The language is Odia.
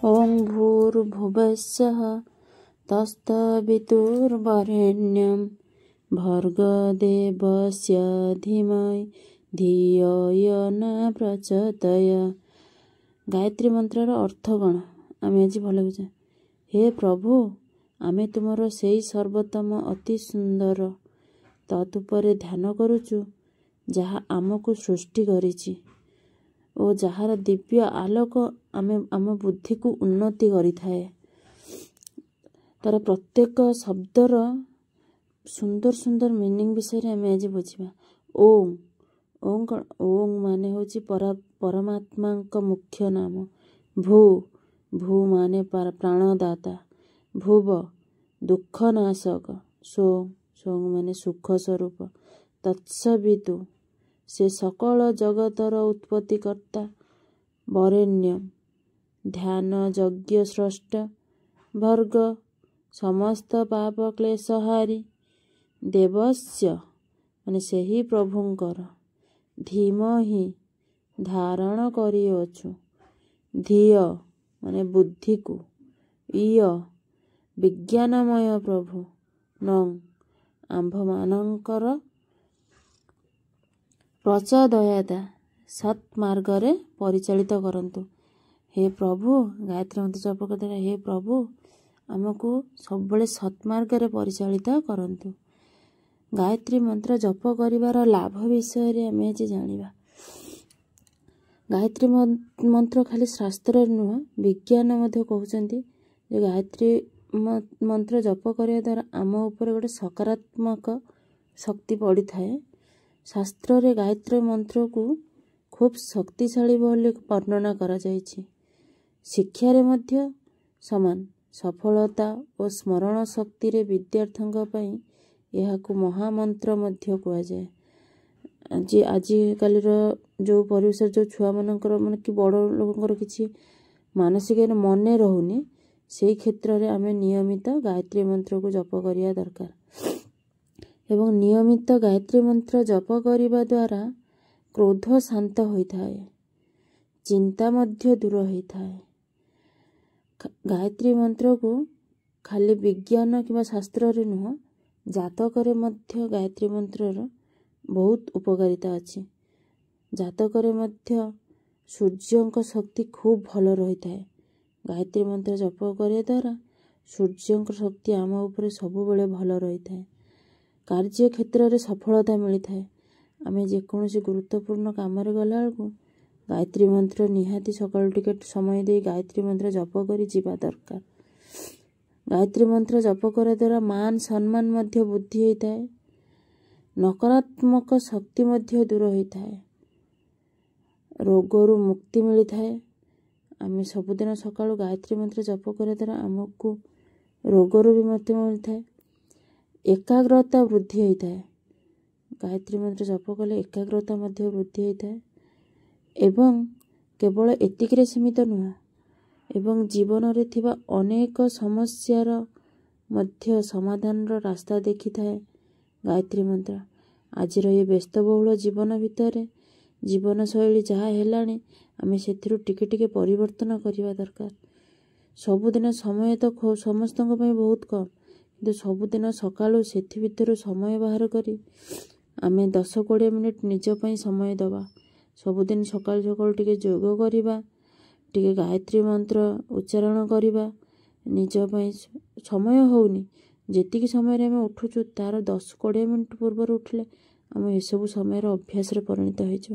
ଓଁ ଭୂର୍ଭୁବସ୍ସଃ ତତ୍ସବିତୁର୍ବରେଣ୍ୟଂ ଭର୍ଗ ଦେବସ୍ୟ ଧୀମହି ଧିୟୋ ୟୋ ନ ପ୍ରଚୋଦୟାତ୍। ଗାୟତ୍ରୀ ମନ୍ତ୍ରର ଅର୍ଥ କ'ଣ ଆମେ ଆଜି ଭଲ ବୁଝିବା। ହେ ପ୍ରଭୁ, ଆମେ ତୁମର ସେଇ ସର୍ବୋତ୍ତମ ଅତି ସୁନ୍ଦର ତତ୍ ଉପରେ ଧ୍ୟାନ କରୁଛୁ, ଯାହା ଆମକୁ ସୃଷ୍ଟି କରିଛି ଓ ଯାହାର ଦିବ୍ୟ ଆଲୋକ ଆମେ ଆମ ବୁଦ୍ଧିକୁ ଉନ୍ନତି କରିଥାଏ। ତାର ପ୍ରତ୍ୟେକ ଶବ୍ଦର ସୁନ୍ଦର ସୁନ୍ଦର ମିନିଂ ବିଷୟରେ ଆମେ ଆଜି ବୁଝିବା। ଓଁ, ଓଁ କ'ଣ? ଓଁ ମାନେ ହେଉଛି ପରମାତ୍ମାଙ୍କ ମୁଖ୍ୟ ନାମ। ଭୂ, ଭୂ ମାନେ ପ୍ରାଣଦାତା। ଭୁବ, ଦୁଃଖନାଶକ। ସୋ, ସୋ ମାନେ ସୁଖ ସ୍ୱରୂପ। ତତ୍ସବିତୁ, ସେ ସକଳ ଜଗତର ଉତ୍ପତ୍ତିକର୍ତ୍ତା। ବରେଣ୍ୟମ୍, ଧ୍ୟାନ ଯଜ୍ଞ ସ୍ରଷ୍ଟା। ଭର୍ଗ, ସମସ୍ତ ପାପ କ୍ଲେଶହାରୀ। ଦେବସ୍ୟ ମାନେ ସେହି ପ୍ରଭୁଙ୍କର। ଧୀମହି, ଧାରଣ କରିଅଛୁ। ଧିୟ ମାନେ ବୁଦ୍ଧିକୁ। ଇୟ, ବିଜ୍ଞାନମୟ ପ୍ରଭୁ। ନଂ, ଆମ୍ଭମାନଙ୍କର। ପ୍ରଚୋଦୟାତ୍, ସତ୍ ମାର୍ଗରେ ପରିଚାଳିତ କରନ୍ତୁ। ହେ ପ୍ରଭୁ, ଗାୟତ୍ରୀ ମନ୍ତ୍ର ଜପ କରିଦେଲେ, ହେ ପ୍ରଭୁ, ଆମକୁ ସବୁବେଳେ ସତ୍ମାର୍ଗରେ ପରିଚାଳିତ କରନ୍ତୁ। ଗାୟତ୍ରୀ ମନ୍ତ୍ର ଜପ କରିବାର ଲାଭ ବିଷୟରେ ଆମେ ଆଜି ଜାଣିବା। ଗାୟତ୍ରୀ ମନ୍ତ୍ର ଖାଲି ଶାସ୍ତ୍ରରେ ନୁହଁ, ବିଜ୍ଞାନ ମଧ୍ୟ କହୁଛନ୍ତି ଯେ ଗାୟତ୍ରୀ ମନ୍ତ୍ର ଜପ କରିବା ଦ୍ୱାରା ଆମ ଉପରେ ଗୋଟେ ସକାରାତ୍ମକ ଶକ୍ତି ପଡ଼ିଥାଏ। ଶାସ୍ତ୍ରରେ ଗାୟତ୍ରୀ ମନ୍ତ୍ରକୁ ଖୁବ୍ ଶକ୍ତିଶାଳୀ ବୋଲି ବର୍ଣ୍ଣନା କରାଯାଇଛି। ଶିକ୍ଷାରେ ମଧ୍ୟ ସମାନ ସଫଳତା ଓ ସ୍ମରଣ ଶକ୍ତିରେ ବିଦ୍ୟାର୍ଥୀଙ୍କ ପାଇଁ ଏହାକୁ ମହାମନ୍ତ୍ର ମଧ୍ୟ କୁହାଯାଏ। ଆଜି ଆଜିକାଲିର ଯେଉଁ ପରିବେଶରେ ଯେଉଁ ଛୁଆମାନଙ୍କର ମାନେ କି ବଡ଼ ଲୋକଙ୍କର କିଛି ମାନସିକ ମନେ ରହୁନି, ସେଇ କ୍ଷେତ୍ରରେ ଆମେ ନିୟମିତ ଗାୟତ୍ରୀ ମନ୍ତ୍ରକୁ ଜପ କରିବା ଦରକାର। ଏବଂ ନିୟମିତ ଗାୟତ୍ରୀ ମନ୍ତ୍ର ଜପ କରିବା ଦ୍ୱାରା କ୍ରୋଧ ଶାନ୍ତ ହୋଇଥାଏ, ଚିନ୍ତା ମଧ୍ୟ ଦୂର ହୋଇଥାଏ। ଗାୟତ୍ରୀ ମନ୍ତ୍ରକୁ ଖାଲି ବିଜ୍ଞାନ କିମ୍ବା ଶାସ୍ତ୍ରରେ ନୁହଁ, ଜାତକରେ ମଧ୍ୟ ଗାୟତ୍ରୀ ମନ୍ତ୍ରର ବହୁତ ଉପକାରିତା ଅଛି। ଜାତକରେ ମଧ୍ୟ ସୂର୍ଯ୍ୟଙ୍କ ଶକ୍ତି ଖୁବ୍ ଭଲ ରହିଥାଏ। ଗାୟତ୍ରୀ ମନ୍ତ୍ର ଜପ କରିବା ଦ୍ୱାରା ସୂର୍ଯ୍ୟଙ୍କ ଶକ୍ତି ଆମ ଉପରେ ସବୁବେଳେ ଭଲ ରହିଥାଏ। କାର୍ଯ୍ୟକ୍ଷେତ୍ରରେ ସଫଳତା ମିଳିଥାଏ। ଆମେ ଯେକୌଣସି ଗୁରୁତ୍ୱପୂର୍ଣ୍ଣ କାମରେ ଗଲାବେଳକୁ ଗାୟତ୍ରୀ ମନ୍ତ୍ର ନିହାତି ସକାଳୁ ଟିକେ ସମୟ ଦେଇ ଗାୟତ୍ରୀ ମନ୍ତ୍ର ଜପ କରି ଯିବା ଦରକାର। ଗାୟତ୍ରୀ ମନ୍ତ୍ର ଜପ କରିବା ଦ୍ୱାରା ମାନ ସମ୍ମାନ ମଧ୍ୟ ବୃଦ୍ଧି ହୋଇଥାଏ, ନକାରାତ୍ମକ ଶକ୍ତି ମଧ୍ୟ ଦୂର ହୋଇଥାଏ, ରୋଗରୁ ମୁକ୍ତି ମିଳିଥାଏ। ଆମେ ସବୁଦିନ ସକାଳୁ ଗାୟତ୍ରୀ ମନ୍ତ୍ର ଜପ କରିବା ଦ୍ୱାରା ଆମକୁ ରୋଗରୁ ବି ମୁକ୍ତି ମିଳିଥାଏ। ଏକାଗ୍ରତା ବୃଦ୍ଧି ହୋଇଥାଏ। ଗାୟତ୍ରୀ ମନ୍ତ୍ର ଜପ କଲେ ଏକାଗ୍ରତା ମଧ୍ୟ ବୃଦ୍ଧି ହୋଇଥାଏ। ଏବଂ କେବଳ ଏତିକିରେ ସୀମିତ ନୁହଁ, ଏବଂ ଜୀବନରେ ଥିବା ଅନେକ ସମସ୍ୟାର ମଧ୍ୟ ସମାଧାନର ରାସ୍ତା ଦେଖିଥାଏ ଗାୟତ୍ରୀ ମନ୍ତ୍ର। ଆଜିର ଏ ବ୍ୟସ୍ତବହୁଳ ଜୀବନ ଭିତରେ ଜୀବନଶୈଳୀ ଯାହା ହେଲାଣି, ଆମେ ସେଥିରୁ ଟିକେ ଟିକେ ପରିବର୍ତ୍ତନ କରିବା ଦରକାର। ସବୁଦିନ ସମୟ ତ ସମସ୍ତଙ୍କ ପାଇଁ ବହୁତ କମ୍, କିନ୍ତୁ ସବୁଦିନ ସକାଳୁ ସେଥି ଭିତରୁ ସମୟ ବାହାର କରି ଆମେ 10-20 ମିନିଟ୍ ନିଜ ପାଇଁ ସମୟ ଦେବା। ସବୁଦିନ ସକାଳୁ ସକାଳୁ ଟିକେ ଯୋଗ କରିବା, ଟିକେ ଗାୟତ୍ରୀ ମନ୍ତ୍ର ଉଚ୍ଚାରଣ କରିବା। ନିଜ ପାଇଁ ସମୟ ହେଉନି, ଯେତିକି ସମୟରେ ଆମେ ଉଠୁଛୁ ତାର 10-20 ମିନିଟ୍ ପୂର୍ବରୁ ଉଠିଲେ ଆମ ଏସବୁ ସମୟର ଅଭ୍ୟାସରେ ପରିଣତ ହୋଇଯିବ।